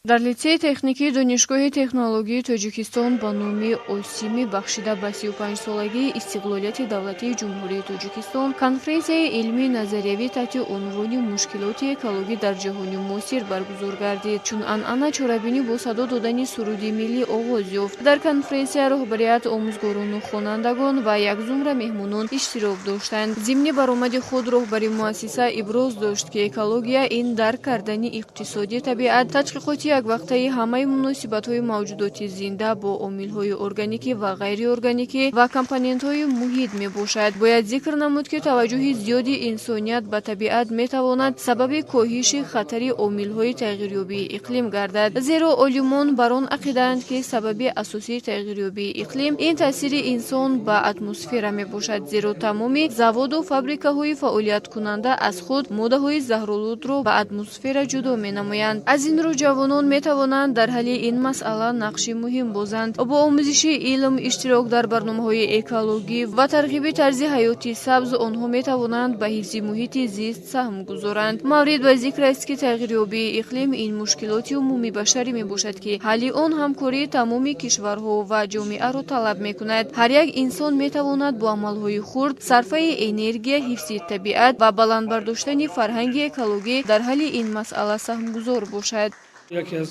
Дар Литсейи техникии Донишгоҳи технологии Тоҷикистон ба номи Осимӣ, бахшида ба 35-солагии истиқлолияти давлатии Ҷумҳурии Тоҷикистон, конференсияи илмии назариявӣ таҳти унвони «Мушкилоти экологӣ дар ҷаҳони муосир» баргузор гардид. Чун анъана, чорабинӣ бо садо додани суруди миллӣ оғоз ёфт. Дар конференсия роҳбарият, омӯзгорону хонандагон ва як зумра меҳмонон иштирок доштанд. Зимни баромади худ роҳбари муассиса иброз дошт, ки экология ин дарк кардани иқтисоди табиат, тадқиқоти яквақтаи ҳамаи муносибатҳои мавҷудоти зинда бо омилҳои органикӣ ва ғайриорганикӣ ва компонентҳои муҳит мебошад. Бояд зикр намуд, ки таваҷҷӯҳи зиёди инсоният ба табиат метавонад сабаби коҳиши хатари омилҳои тағйирёбии иқлим гардад, зеро олимон бар он ақидаанд, ки сабаби асосии тағйирёбии иқлим ин таъсири инсон ба атмосфера мебошад, зеро тамоми заводу фабрикаҳои фаъолияткунанда аз худ моддаҳои заҳролудро ба атмосфера ҷудо менамоянд. Аз ин рӯ ҷавонон метавонанд дар ҳалли ин масъала нақши муҳим бозанд. Бо омӯзиши илм, иштирок дар барномаҳои экологӣ ва тарғиби тарзи ҳаёти сабз онҳо метавонанд ба ҳифзи муҳити зист саҳм гузоранд. Маврид ба зикр аст, ки тағйирёбии иқлим ин мушкилоти умумибашарӣ мебошад, ки ҳалли он ҳамкории тамоми кишварҳо ва ҷомеаро талаб мекунад. Ҳар як инсон метавонад бо амалҳои хурд, сарфаи энергия, ҳифзи табиат ва баланд бардоштани фарҳанги экологӣ дар ҳалли ин масъала саҳмгузор бошад. Яке аз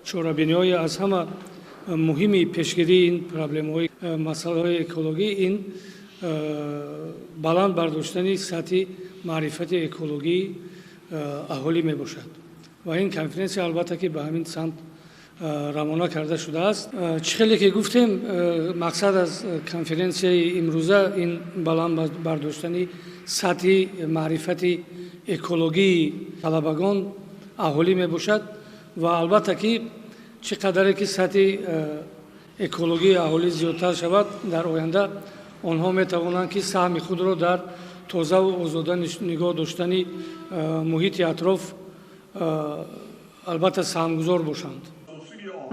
чорабиниҳои аз ҳама муҳими пешгирии ин проблемаҳои, масъалаҳои экологӣ ин баланд бардоштани сатҳи маърифати экологии аҳолӣ мебошад ва ин конференсия, албатта, ки ба ҳамин самт равона карда шудааст. Чӣ хеле ки гуфтем, мақсад аз конференсияи имрӯза ин баланд бардоштани сатҳи маърифати экологии талабагон, аҳолӣ мебошад ва албатта, ки чӣ қадаре ки сатҳи экологии аҳолӣ зиёдтар шавад, дар оянда онҳо метавонанд, ки саҳми худро дар тозаву озода нигоҳ доштани муҳити атроф, албатта, саҳмгузор бошанд.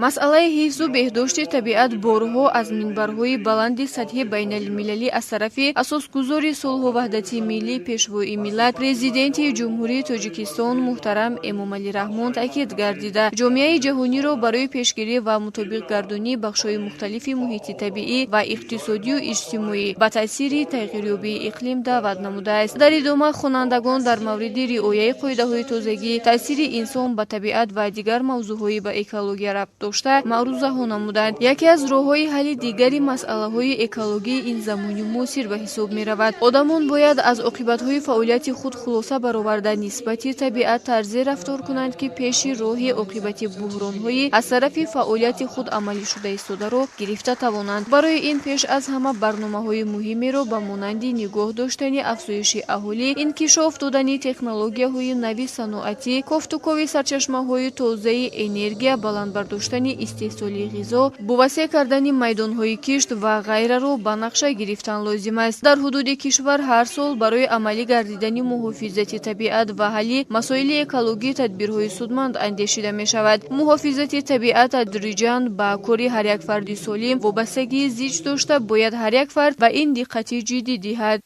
Масъалаи ҳифзу беҳдошти табиат борҳо аз минбарҳои баланди сатҳи байналмилалӣ аз тарафи асосгузори сулҳу ваҳдати миллӣ, Пешвои миллат, Президенти Ҷумҳурии Тоҷикистон муҳтарам Эмомалӣ Раҳмон таъкид гардида, ҷомеаи ҷаҳониро барои пешгирӣ ва мутобиқгардонии бахшҳои мухталифи муҳити табиӣ ва иқтисодию иҷтимоӣ ба таъсири тағйирёбии иқлим даъват намудааст. Дар идома хонандагон дар мавриди риояи қоидаҳои тозагӣ, таъсири инсон ба табиат ва дигар мавзӯъҳои ба экология рабт дошта маърузаҳо намуданд. Яке аз роҳҳои ҳалли дигари масъалаҳои экологӣ ин замони муосир ба ҳисоб меравад. Одамон бояд аз оқибатҳои фаъолияти худ хулоса бароварда, нисбати табиат тарзе рафтор кунанд, ки пеши роҳи оқибати буҳронҳои аз тарафи фаъолияти худ амалӣ шуда истодаро гирифта тавонанд. Барои ин пеш аз ҳама барномаҳои муҳимеро ба монанди нигоҳ доштани афзоиши аҳолӣ, инкишоф додани технологияҳои нави саноатӣ, кофтукови сарчашмаҳои тозаи энергия, баланд бардоштани истеҳсоли ғизо, бо васеъ кардани майдонҳои кишт ва ғайраро ба нақша гирифтан лозим аст. Дар ҳудуди кишвар ҳар сол барои амалӣ гардидани муҳофизати табиат ва ҳалли масоили экологӣ тадбирҳои судманд андешида мешавад. Муҳофизати табиат тадриҷан ба кори ҳар як фарди солим вобастагии зич дошта, бояд ҳар як фард ба ин диққати ҷиддӣ диҳад.